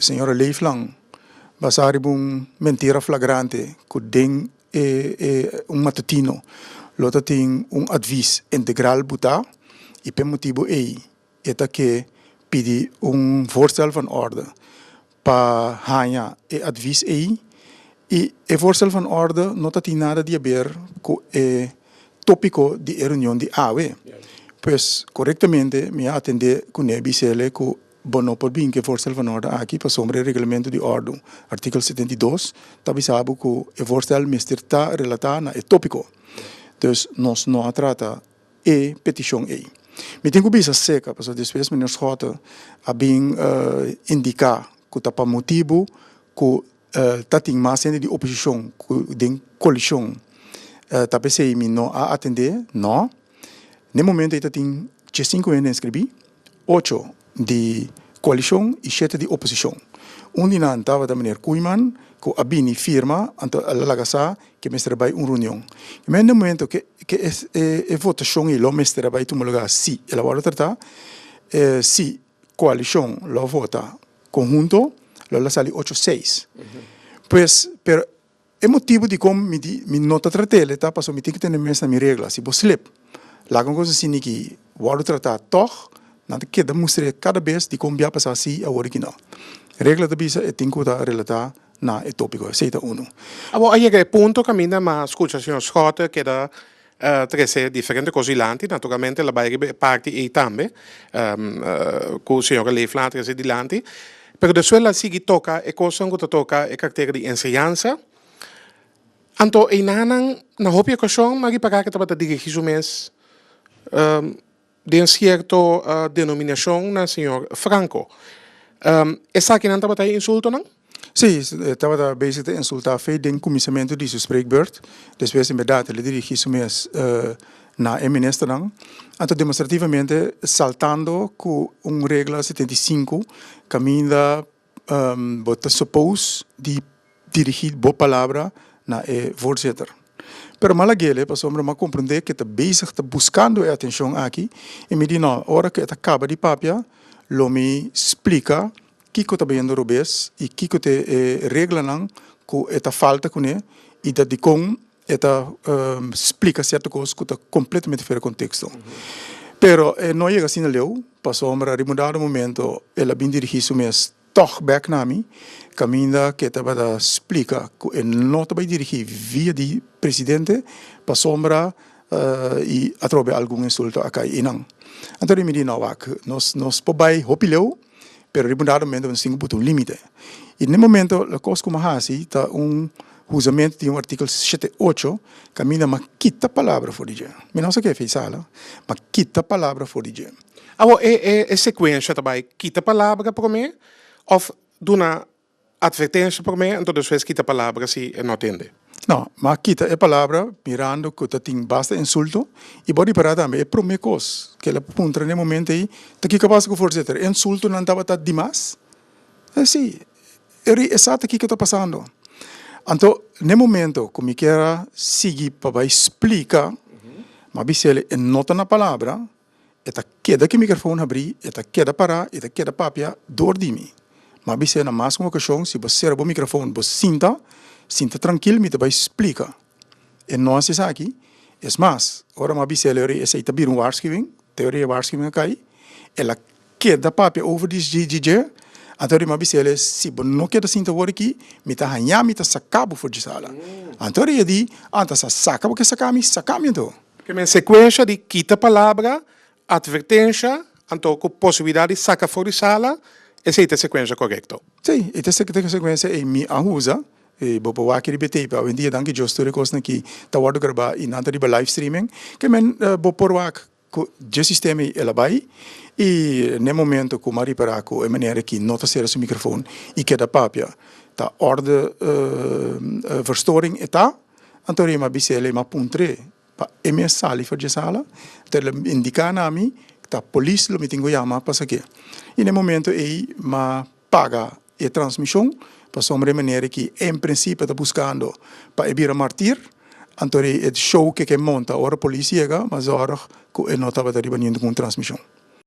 señora Leeflang basá riba un mentira flagrante ku den e e un matutino lo ta tin un advis integral butá i p'e motibu ei e ta ke pidi un voorstel van orde pa haña e advis ei i e voorstel van orde no ta tin nada di haber ku e tópiko di e reunion di awe. Pues korektamente mi a atendé kuné bis'ele ku bo no por bin ku e voorstel van orde aki pasobra e reglamento di òrdu, artíkulo 72, ta bisa bo ku e voorstel mester ta relatá na e tópiko. Dus nos no a trata e petishon ei. Mi tin ku bisa seka pasobra despues meneer Schotte a bin indiká ku ta pa motibu ku ta tin mas hende di oposishon ku den koalishon ta p'esei mi no a atendé. No. Na e momento ei ta tin diesinku hende inskribí, ocho di koalishon i shete di oposishon. Un di nan tabata meneer Koeiman ku a bini firma anto el a laga sa ke mester a bai un reunion. I men den momento ke ke e votashon ei lo mester a bai tuma lugar si el a wòrdu tratá, si koalishon lo vota konhunto lo la sali ocho seis. Pues pero e motibu dikon mi di mi no ta trat'el ta pasobra mi tin ke tene mes na mi regla. Si bo slip laga un kos asina ki wòrdu tratá tòg nan ta keda mustr'é kada bes dikon bia pasá si awor ki no. Regla ta bisa e tin ku ta relatá na e tópiko. Esei ta unu. Awor a yega e punto kaminda m'a skucha señor Schotte keda trese diferente kos dilanti. Naturalmente el a bai riba e parti ei tambe ku señora Leeflang a trese dilanti. Pero despues el a sigui toka e kosnan ku ta toka e kartera di enseñansa. Anto einanan na hopi okashon m'a ripará ke tabata dirigí su mes Den sierto denominashon na señor Franco. Esakinan tabata e insultonan? Sí, e tabata bezig ta insultá Fe den kuminsamentu di su spreekbeurt. Despues en bèrdat el a dirigí su mes na e ministernan, anto demostrativamente saltando ku un regla 75 kaminda Bo ta suppose di dirigi bo palabra na e voorzitter. Pero m'a lag'el pasobra m'a comprende cu e ta bezig ta buscando e atencion aki y mi di no, ora cu e ta caba di papia lo mi splica kico ta bayendo robes y kico ta e reglanan cu e ta falta cune y ta dicon e ta splica cierto cos cu ta completamente fuera contexto. Pero e no yega asina leu, pasobra riba un dado momento el a bin dirigi su mes tog bek na mi, caminda cu e tabata splica cu e no ta bay dirigi via di presidente, pasobra y atrobe algun insulto a cay eynan. Anto mi di, no wak, nos nos por bay hopi leu, pero riba un dado momento nos tin cu buta un limite. Y na e momento lo cos cu mi a haci ta un huzamento di un artikel 78 caminda mi a kita palabra for di dje. Mi no sa ke fe sala, mi a kita palabra for di dje. Awor e e e secuencia ta bay kita palabra prome of duna Advertencia prome, anto despues kita palabra si e no tende. No, ma kita e palabra mirando cu ta tin basta insulto y bo ripara tambe e prome cos cu el a puntra na e momento ey ta kico a pasa cu voorzitter? E insultonan tabata dimas? E si, e ri e sa ta kico ta pasando. Anto na e momento cu mi kier a sigui pa bay splica, m'a bis'el e no ta na palabra, E ta keda ku e mikrofon habrí, e ta keda pará, e ta keda papia dor di mi. M'a bis'é na mas ku un okashon, si bo sera bo mikrofon, bo sinta, sinta trankil, mi ta bai splika. E no hasi esaki. Es mas, ora m'a bis'é lei esei ta bira un waarschuwing, te ora e waarschuwing a kai, el a keda papia over di dje, anto ora m'a bis'é lei, si bo no keda sinta awor aki, mi ta haña mi ta saka bo for dje sala. Anto ora e di, anta sa saka bo ke saka mi, saka mi anto. Primer sekuensha di kita palabra, atvertensha, anto ku posibilidat di saka for di sala, esei ta e sekuensha korekto. Sí, e ta e sekuensha ei mi a usa, i bo por wak riba e tape. Awendia danki Dios tur e kosnan aki ta wòrdu grabá i nan ta riba live streaming. Ke men bo por wak ku dje sistema ei el a bai i n'e momento ku mi a ripará ku e manera aki no ta sera su mikrofon i keda papia ta òrde verstoring e ta. Anto rei m'a bis'el i m'a puntr'é pa e mes sali for dje sala. Anto el a indiká na mi ta polis lo mi tin ku yama pa sak'é. I na e momento ei m'a paga e transmishon pasobra e manera ki en prinsipio ta buskando pa e bira martir. Anto rei e show ke ke monta ora polis yega m'a zòrg ku e no tabata riba ningun transmishon.